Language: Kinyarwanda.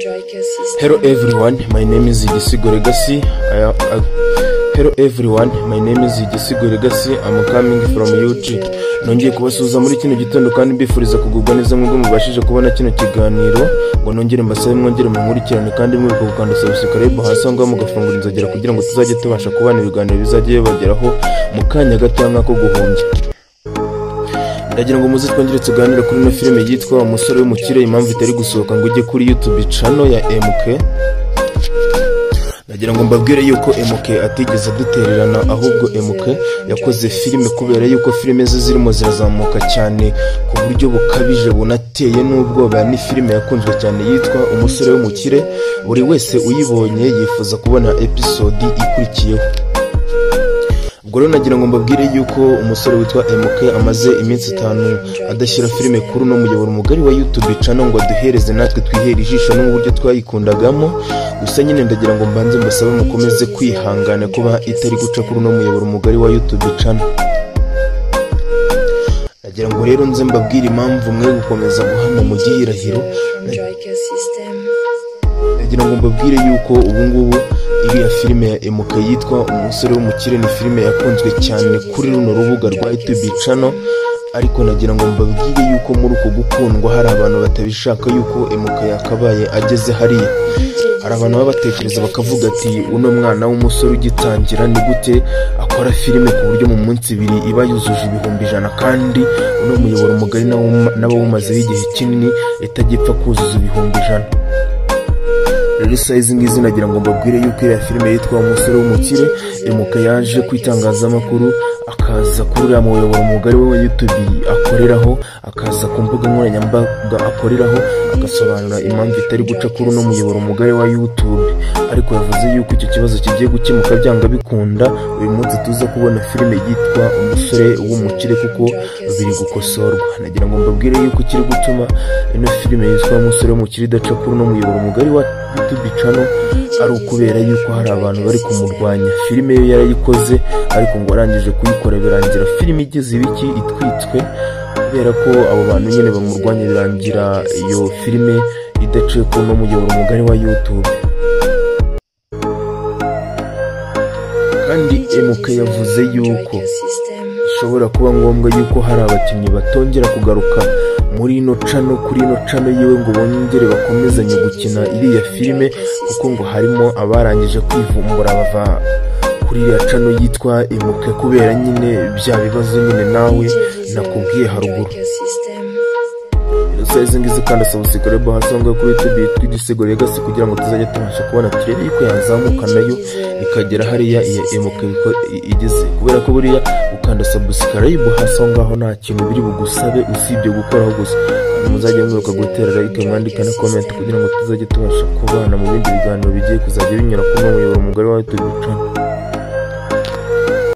Hello everyone, my name is Igisigo Legacy. Hello everyone, my name is Igisigo Legacy. I'm coming from UG. Nongeye kubasuhuza muri kino gitondo kandi mbifuriza kugubwa neza mwebwe mubashije kubona kino kiganiro, ngo nongere mbasabe mwongere munkurikirane kandi mwibuka gukanda subscribe hasi aho ngaho mugafungura inzogera kugira ngo tuzajye tubasha kubana ibiganiro bizajye bibageraho mu kanya gato nk'ako guhumbya. Ndagira ngo muze twongere tuganire kuri ino filime yitwa Umusore w'Umukire, impamvu itari gusohoka ngo ujye kuri YouTube channel ya MK. Ndagira ngo mbabwire yuko MK atigeze adutererana, ahubwo MK yakoze filime kubera yuko filime ze zirimo zirazamuka cyane ku buryo bukabije bunateye n'ubwoba. Ni filime yakunzwe cyane yitwa Umusore w'Umukire, buri wese uyibonye yifuza kubona episode ikurikiyeho. Ubwo rero nagira ngo mbabwire yuko umusore witwa MK amaze iminsi 5 adashyira filime kuri uno muyoboro mugari wa YouTube channel ngo aduhereze natwe twihere ijisho n'uburyo twayikundagamo. Gusa nyine ndagira ngo mbanze mbasabe mukomeze kwihangana kuba itari guca kuri uno muyoboro mugari wa YouTube channel. Ndagira ngo rero nze mbabwire impamvu mwe gukomeza guhama mu gihirahiro. Ndagira ngo mbabwire yuko ubu ngubu iriya filime ya MK yitwa Umusore w'Umukire ni filime yakunzwe cyane kuri runo rubuga rwa YouTube channel, ariko nagira ngo mbabwire yuko muri uko gukundwa hari abantu batabishaka yuko MK yakabaye ageze hariya. Hari abantu baba batekereza bakavuga ati uno mwana w'umusore ugitangira ni gute akora filime ku buryo mu munsi ibiri iba yuzuje 100,000, kandi uno muyoboro mugari nawo wumazeho igihe kinini itagipfa kuzuza 100,000. Rero isaha izi ngizi nagira ngo mbabwire yuko iriya filime yitwa Umusore w'Umukire MK yaje ku itangazamakuru, akaza kuri uriya muyoboro mugari we wa YouTube akoreraho, akaza ku mbuga nkoranyambaga akoreraho, agasobanura impamvu itari guca kuri uno muyoboro mugari wa YouTube. Ariko yavuze yuko icyo kibazo kigiye gukemuka byanga bikunda, uyu munsi tuza kubona filime yitwa Umusore w'Umukire kuko biri gukosorwa. Nagira ngo mbabwire yuko kiri gutuma ino filime yitwa Umusore w'Umukire idaca kuri uno muyoboro mugari wa YouTube channel ari ukubera yuko hari abantu bari kumurwanya. Filime yo yarayikoze ariko ngo arangije kuyikora birangira filime igeze ibiki itwitswe, kubera ko abo bantu nyine bamurwanya, birangira iyo filime idaciye kuri uno muyoboro mugari wa YouTube. Kandi MK yavuze yuko bishobora kuba ngombwa yuko hari abakinnyi batongera kugaruka muri ino channel, kuri ino channel yiwe ngo bongere bakomezanye gukina iriya filime, kuko ngo harimo abarangije kwivumbura bava kuri iriya channel yitwa MK kubera nyine bya bibazo nyine nawe nakubwiye haruguru. Izi ngizi kandi subscribe hasi ngo kuri YouTube yitwa Igisigo Legacy kugira ngo tuzajye tubasha kubona turebe yuko yazamuka nayo ikagera hariya iya MK igeze, kubera ko buriya ukanda subscribe hasi ngaho nta kintu biri bugusabe usibye gukoraho gusa. Muzajye mwibuka gutera like, mwandika na comment kugira ngo tuzajye tubasha kubana mu bindi biganiro bigiye kuzajya binyura kuri muyoboro mugari wa YouTube channel.